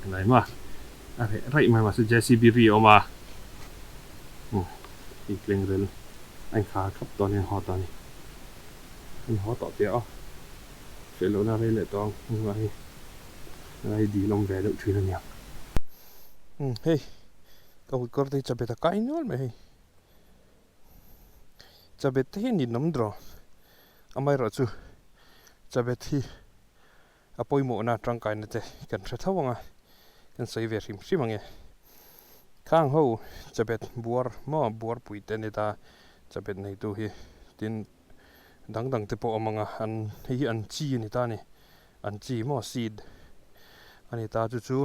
Lai ma a reh raih mai mahse JCB ri a awm a hei tleng rel a inkhar khap tawh a ni a haw tawh a ni a in haw tawh teh aw feh lohna rei leh tawh ang heng hi lai dil awm ve deuh thin a niang hei ka kut kawr te hi chabet a kai nual mai hei. Chabet te hi ninawm draw amaherawh chu chabet hi a pawimawhna tangkaina te kan hre tho ang a kan sawi ve hrim hrim ang e khang ho chabet buar maw buar pui te ani ta chabet neitu hi tin dang dang te pawh a awm ang a an hei hi an chi a ni ta a ni. An chi maw seed a ni ta chu chu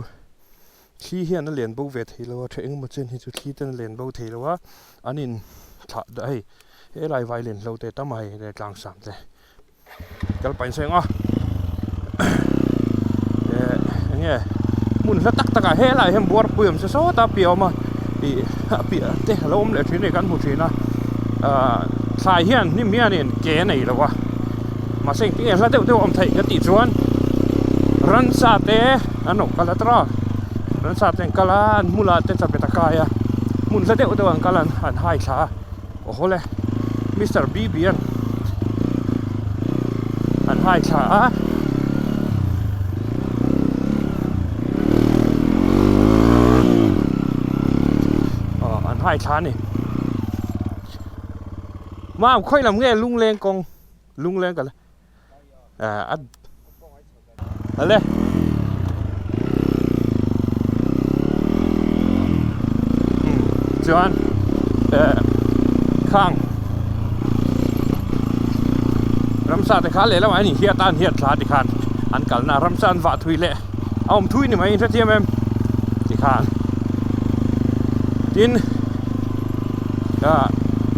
thli hian a len bo ve thei lo a tha engemaw chen hi chu thli ten a len bo thei lo a an in thlah dah hei helai vai len hlo te tam a hei he tlang sang te kal pain sawi ang a eh enge hmun hla tak tak ah helai hian buar pui awm se sawta piah a awm a ih a piah te a lo awm leh thin a ni kan hmu thin a ah thlai hian hnim hianin ke a nei lo a. Mahse engtin nge hla deuh deuh a awm theih ka tih chuan ransa te an awm kal a tawrh a ransa te an kal a an hmulah te chawhmeh a kai a hmun hla deuh deuh an kal a an hai thla a aw haw le Mister B B an an hai thla a. Aw an hai thla a ni. Mam khawi lam nge lungleng kawng lungleng ka la a ale chuan khang ramsa te kha lehlamah hian inhiat a an hiat thla tikhan an kalna ramsa an vah thui leh a awm thui ni mai in hrethiam em tikhan tin ah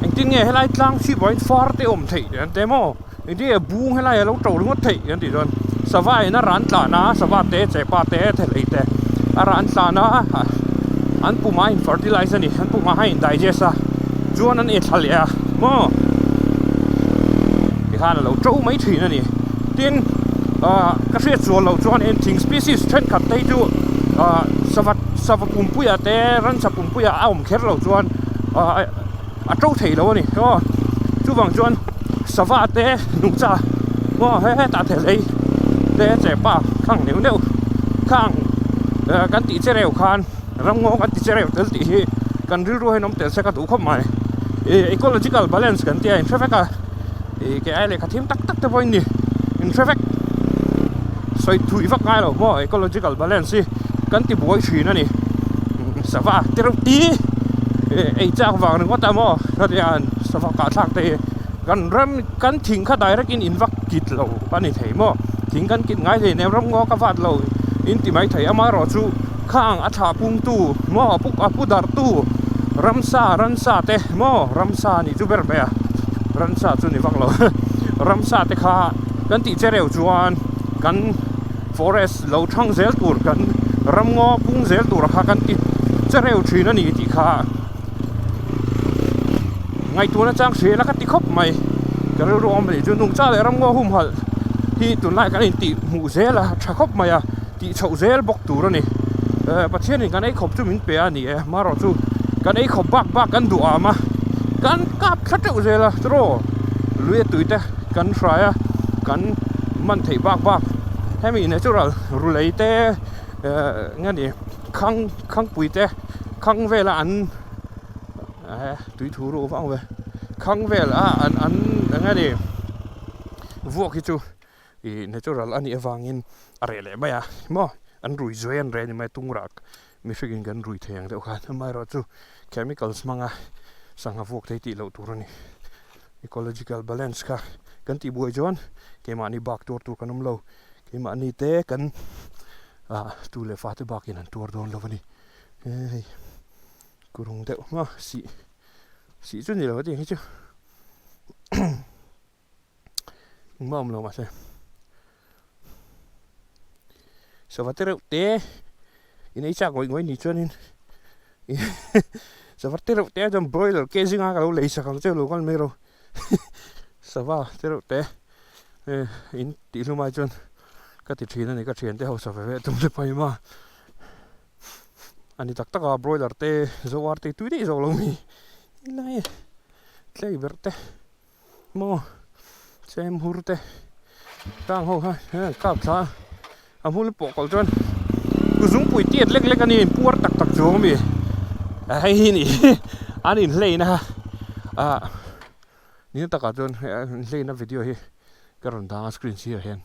engtin nge helai tlang chhip ah hian far te awm theih an ti maw engtin nge bung helai a lo to ringawt theih an tih chuan sava in a ran tlan a sava te chepa te thelei te a ran tlan a an pumah a in fertilize a ni an pumah a in digest a chuan an ethla leh a maw tikhan a lo to mai thin a ni tin ah ka hriat sual loh chuan in thing species thenkhat te hi chu ah sava sava pumpuiah te ransa pumpuiah a awm kher loh chuan ah a to thei lo a ni aw chuvang chuan sava te nungcha maw hetah thelei te chepa khang neuh neuh khang ah kan tih che reuh khan ramngaw kan ti che reuh tel tih hi kan rilru hian awm tel se ka duh khawp mai ih ecological balance kan tia inhre vek a. Ih ke ai lehkha thim tak tak te pawhin ni in hre vek sawi thui vak ngai lo maw ecological balance hi kan ti buai thin a ni sava te reuh ti ei chak vang ringawt a maw hetiang sava kah thlak te hi kan ram kan thing kha direct in in vak kit lo a ni thei maw thing kan kit ngai hlei nem ram ngaw ka vat lo in ti mai thei amaherawh chu khang a thlah pung tu maw a pu a pu darh tu ramsa ransa te maw ramsa a nih chu ber mai a. Ramsa chu ni vak lo ramsa te kha kan tih che reuh chuan kan forest lo thang zel tur kan ramngaw pung zel tur kha kan ti che reuh thin a ni tih kha ngaihtuahna chang hria ila ka ti khawp mai ka rilru awm anih chu nungcha leh ramngaw humhalh hi tunlai kan intih hmuh zel a tha khawp mai a tih chhoh zel bawk tur a ni Pathianin kan ei khawp chu min pe a ni e marawh chu kan ei khawp bak bak kan duh am a kan kap thla teuh zel a tiraw lui a tui te kan hrai a kan man theih bak bak hemi natural rulei te eng nge ni khang khangpui te khang vela an tui thu ruh vang ve khang vel a an an eng nge ni vuak hi chu. Ih natural a nih avangin a reh leh mai a maw an rui zuai an reh a ni mai a tung rak mihring in kan rui thei ang deuh khan amaherawh chu chemicals hmanga sangha vuak thei tih loh tur a ni ecological balance kha kan tih buai chuan keimahni bak tuar tur kan awm lo keimahni te kan ah tu leh fate bakin an tuar dawn lo a ni hei. Kurung deuh hma sih sih chu ni lo a tih hi chu engmah awm lo mahse sava te reuh te in ei chak ngawih ngawih ni chuanin sava te reuh te ah chuan broiler ke zinga ka lo lei sak ang che lo kal mai rawh sava te reuh te in tih hlum ai chuan ka ti thin a ni ka thiante ho sava ve tum te pawh hi. A ni tak tak a broiler te zoar te tui daih zawk lo mi helai tlei ber te maw chem hur te tang ho kha heng kap thla a hmul pawh kawlh chuan zungpui tiat lek lek a ni puar tak tak chuang a mi hei hi ni an inhleina ah nil takah chuan inhleina video hi ka rawn dang a screen sirah hian.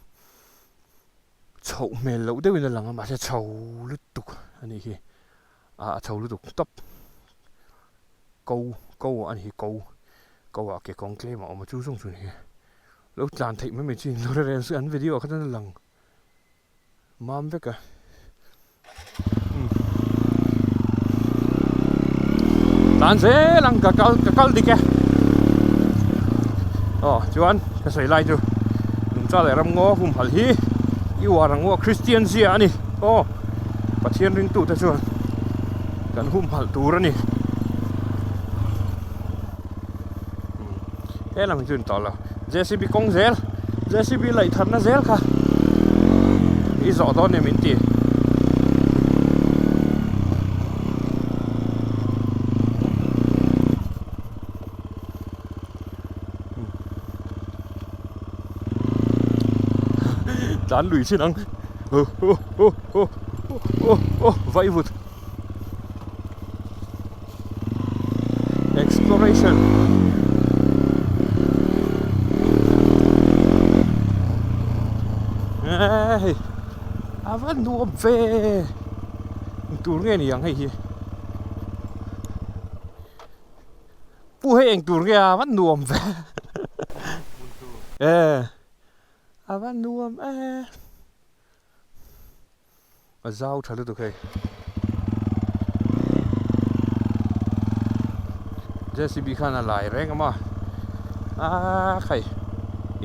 Chhoh hmel loh deuhin a lang a mahse chho lutuk a nih hi ah a chho lutuk tawp ko ko a ni hi ko ko ah ke kawng tlem a awm a chu zawng chu a ni hi lo tlan theih mai mai chi lo reng reng an video ah kha chuan a lang mam vek a tlan zel ang ka kal ka kal dik e aw chuan ka sawi lai chu nungcha leh ramngaw humhalh hi i uar ang u a Christian zia a ni aw Pathian ringtute chuan kan humhalh tur a ni he lam hi chu a ni tawh lo J C B kawng zel J C B laih thatna zel kha i zawh dawn em in ti tlan lui chin ang oh oh oh oh oh oh vaivut. Exploration Hei a va nuam ve eng tur nge ni ang hei hi pu hei eng tur nge a va nuam ve e a va nuam e. A zau tha lutuk hei. JCB khan a lai reng a maw a khai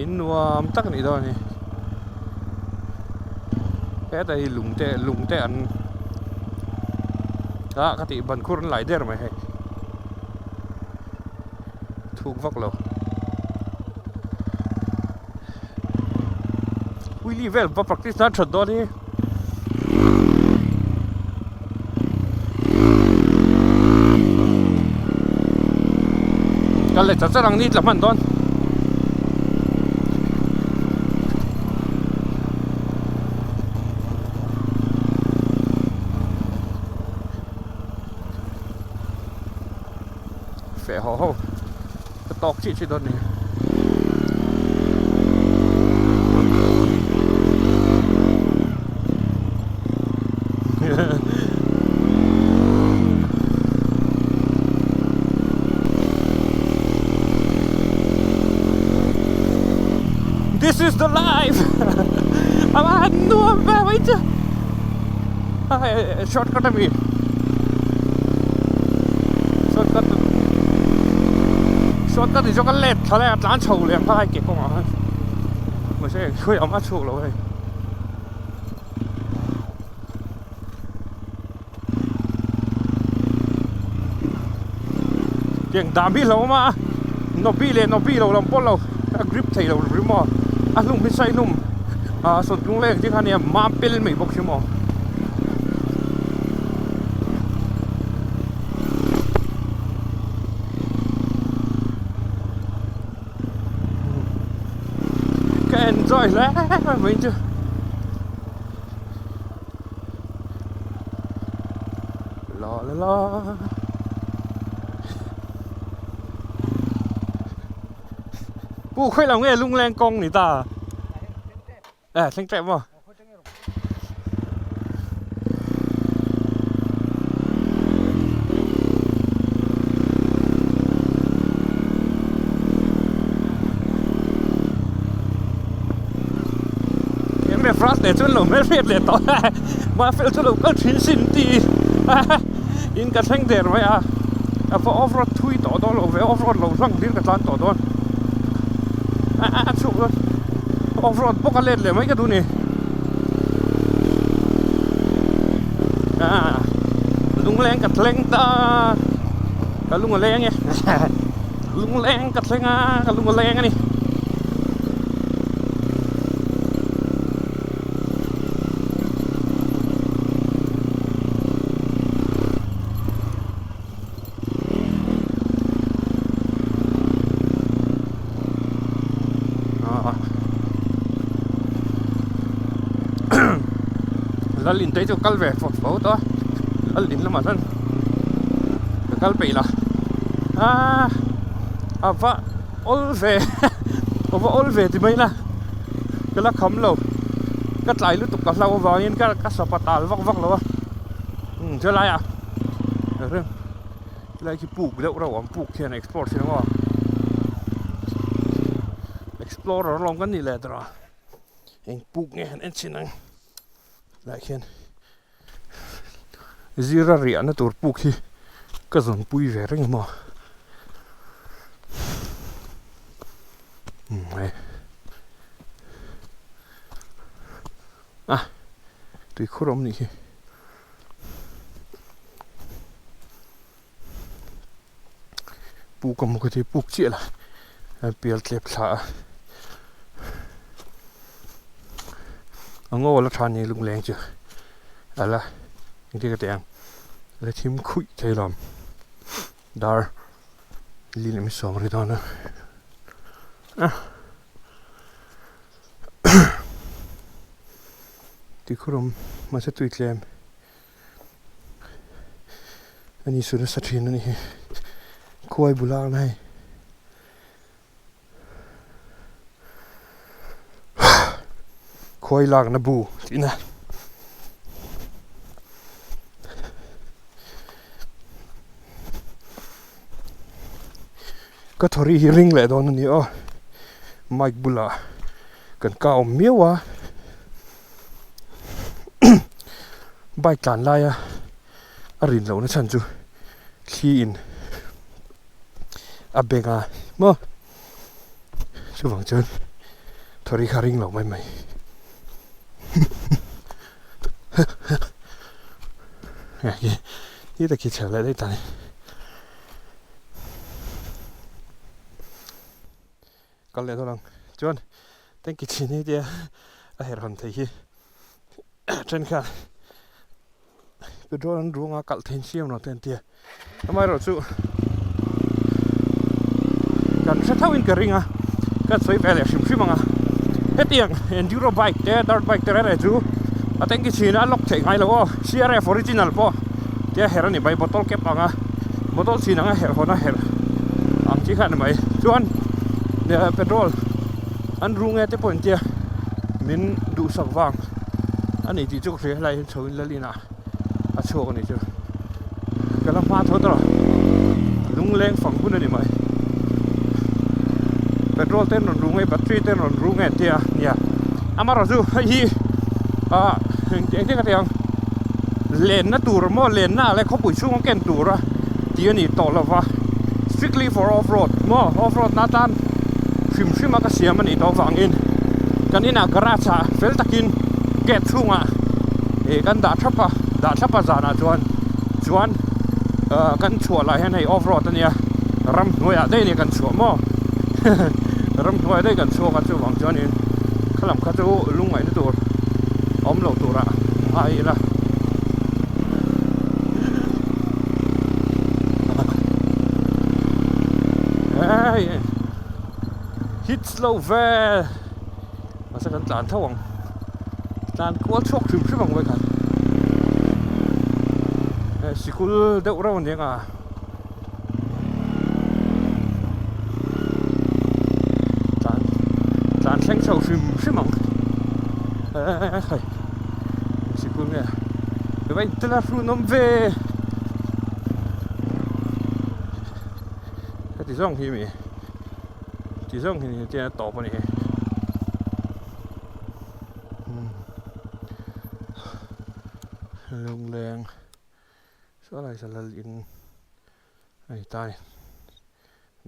in nuam tak a nih dawn a ni hetah hi lung te lung te an ah ka tih ban khur an lai der mai hei thuk vak lo. Wheelie vel va practice nan that dawn hi. Kal leh char char ang ni tla hman dawn. Feh haw ho. Ka tawk chiah chiah dawn a ni. This is the life! A va han nuam ve mai chu! Shortcut a mi. Shortcut shortcut hi chu ka let thla leh a tlan chho leh ang kha ke kawngah khan mahse khawi awm a chhuak lo hei. Tiang dam hi hlauhawm a nawpi leh nawpi lo lam pawh lo a grip thei lo ri maw a hlum hi sai hlum ah sawthlung leng te kha nia mam pel mai bawk si maw. Ka enjoy hle mai chu. La la la. Pu khawi lo nge lungleng kawng ni ta. Eh thleng tep maw. Enge France leh chuan lo hmel hriat leh tawh a mah fel chu lo kal thin sin ti in ka thleng der mai a. A va off road thui tawh dawn lo ve, off road lo hlang hlir ka tlan tawh dawn. A chhuk dawn. Off road bawk a let leh mai ka duh ni. Lungleng ka thleng ta. Ka lung a leng e. Lungleng ka thleng a, ka lung a leng a ni. Lal in te chu kal ve fawt fo tawh a lal in lamah chuan ka kal peih la aaa a va awl ve a va awl ve ti mai ila ka la kham lo ka tlai lutuk ka hlau avangin ka ka sapa tal vak vak lo a umm helai ah reng helai khi puk deuh reuh ang puk khian explore thin ang aw explorer lawm kan nih leh tawh a eng puk nge han en chhin ang helai khian zira riahna tur puk hi ka zawn pui ve reng emaw umm hei a tuikhur a awm nih hi. Puk a hmu ka ti puk chiah la a pial tlep thla a a ngaw la tha ni lungleng chu a la engtin ka tih ang a la thim khuih thei lo dar li leh mi sawm ri dawn a Tuikhur awm mahse tui tlem a ni su nasa thin a ni hi khuai bul a ang hei khuai lakna bu tihna. Ka thawri hi ring leh dawn a ni aw mic bulah kan ka awm miau a bike tlan laia a rin lohna chhan chu thli in a beng a maw chuvang chuan thawri kha ring lo mai mai Hi ta khi chhel leh daih ta ni. Kal leh dawn ang. Chuan tanki chhin hi tia a herh hawn thei hi thenkhat petrol an ruanga kalh thei siam lo te an tia. Amaherawhchu kan hre thauhin ka ring a, ka sawi ve leh hrim hrim ang a. Hetiang enduro bike te dirt bike te reng reng chu a tanki chhin a lock theih ngai lo aw. CRF original pawh tia herh a ni mai bottle cap ang a bottle chhin ang a herh hawn a herh ang chi kha a ni mai. Chuan petrol an ru nge te pawh in tia min duhsak vang a ni tih chu ka hria helai hian chho in la lin ah. a chhuak a nih chu ka la hma tho tawh lungleng fang hun a ni mai petrol te an rawn ru nge battery te an rawn ru nge an tia nia amaherawh chu hei hi ah engtin ka ti ang lenna tur maw lenna ah leh khawpui chhunga ken tura tih a ni tawh lova strictly for off road maw off road na tan hrim hrim a ka siam a nih tawh avangin kan inah garage ah fel takin gate chhungah ih kan dah thlap a dah thlap a zanah chuan chuan ah kan chhuah lah hian hei off road a nia ramhnuaiah daih a ni kan chhuah maw ramhnuaiah daih kan chhuak a chuvang chuanin khalam kha chu lungngaihna tur awm loh turah ngai ila. Hei hits lo ve mahse kan tlan tho ang tlan kual chhuak hrim hrim ang vawikhat hei sikul deuh reuh a ni ang a. Tlan tlan thleng chho hrim hrim ang hei sikul nge vai tel a hrun awm ve heti zawng hi mi ti zawng hi ni tia tawp a ni hi lungleng. Saw lai sa lal in Hei ta ni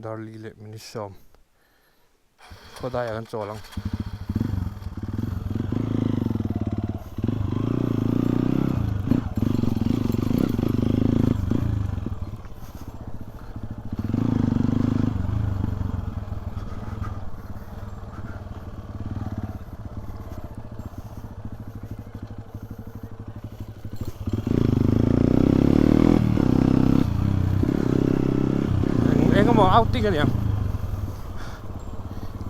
Darli leh minute sawm khawdaiah kan chawl ang. Eng emaw outing a ni ang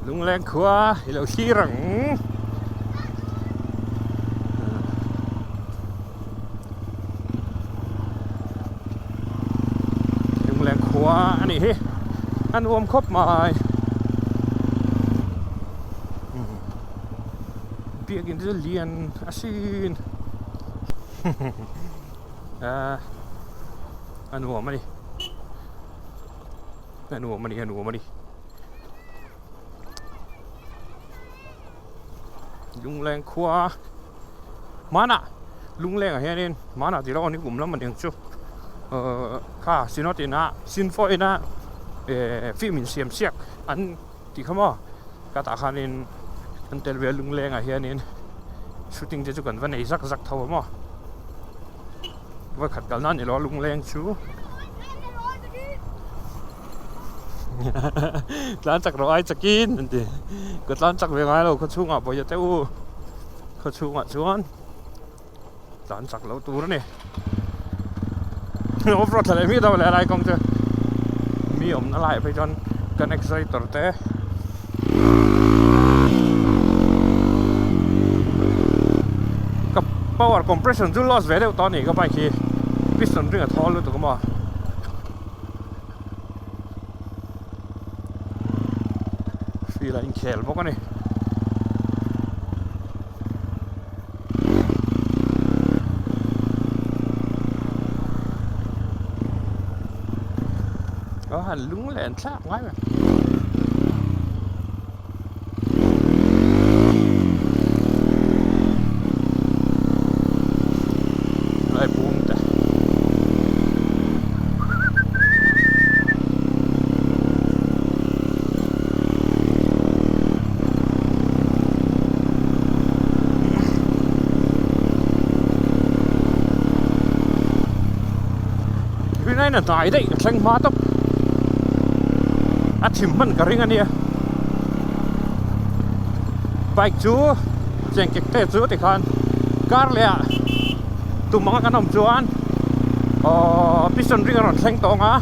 lungleng khua i lo thlir ang lungleng khua a nih hi a nuam khawp mai. Biakinn chu lian a sin ah a nuam a ni a nuam a ni a nuam a ni Lungleng khua hmanah Lunglengah hianin hmanah tih loh a ni kum lam a ni ang chu ahh kha Synod inah Sinfo inah eh film insiam siak an. Tih kha maw ka tah khanin an tel ve a lunglengah hianin shooting te chu kan va nei zak zak tho a maw vawikhat kalna a ni lo a lungleng chu tlan chak rawh ai chakin an ti ka tlan chak ve ngai lo khaw chhungah pawh te u khaw chhungah chuan tlan chak loh tur a ni off road thla leh miah lo leh lai kawng chu mi awmna laiah phei chuan kan exciter te ka power compression chu loss ve deuh tawh a ni ka bike hi piston ring a thawl lutuk a maw. Field a inkhel bawk a ni. A han lung leh an thlak ngai mai. Lai bung te. Rinaiin a hnai daih ka thleng hma tawp a thim hman ka ring a nia bike chu chengkek te chu tikhan kar leh ah tum anga kan awm chuan aww piston ring a rawn thleng tawng a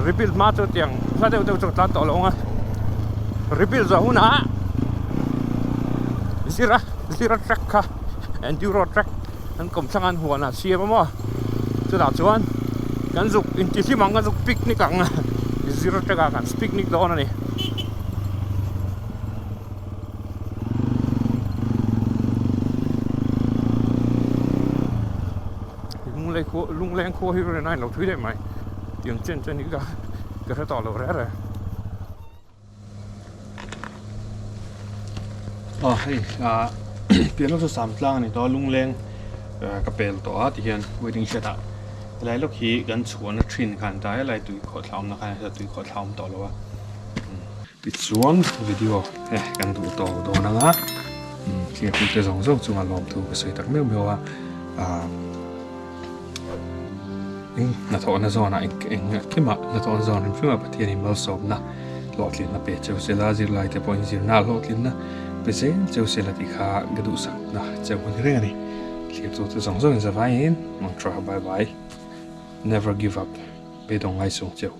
rebuild hma chu tiang hla deuh deuh chu ka tlan tawh lo ang a rebuild zawh hunah zira zira track kha enduro track an kawmthlang an huan a siam a maw chutah chuan kan zuk intihlim ang kan zuk picnic ang zira track ah kan picnic dawn a ni. Lunglei khua lungleng khua hi rin a inlo thui daih mai tiang chen chen hi ka ka hre tawh lo reng reng. Aw hei ah pian lawk chu sam tlang a ni tawh a lungleng ka pel tawh a tihian waiting shed ah helai lawk hi kan chhuahna thin khan ta helai tui khawhthla awmna khan tui khawhthla a awm tawh lo a. Tichuan video he kan duh tawh dawn ang a, thliartute zawng zawng chunga lawmthu ka sawi tak meuh meuh a, ah eng hnathawhna zawnah eng eng kima hnathawhna zawn hrim hrim a Pathianin malsawmna hlawhtlinna pe cheu sela zirlaite pawhin zirna hlawhtlinna pe zel cheu sela tih kha ka duhsakna cheu a ni reng a ni. Thliartute zawng zawngin zavaiin mantra bye bye never give up beidawng ngaisawng cheu.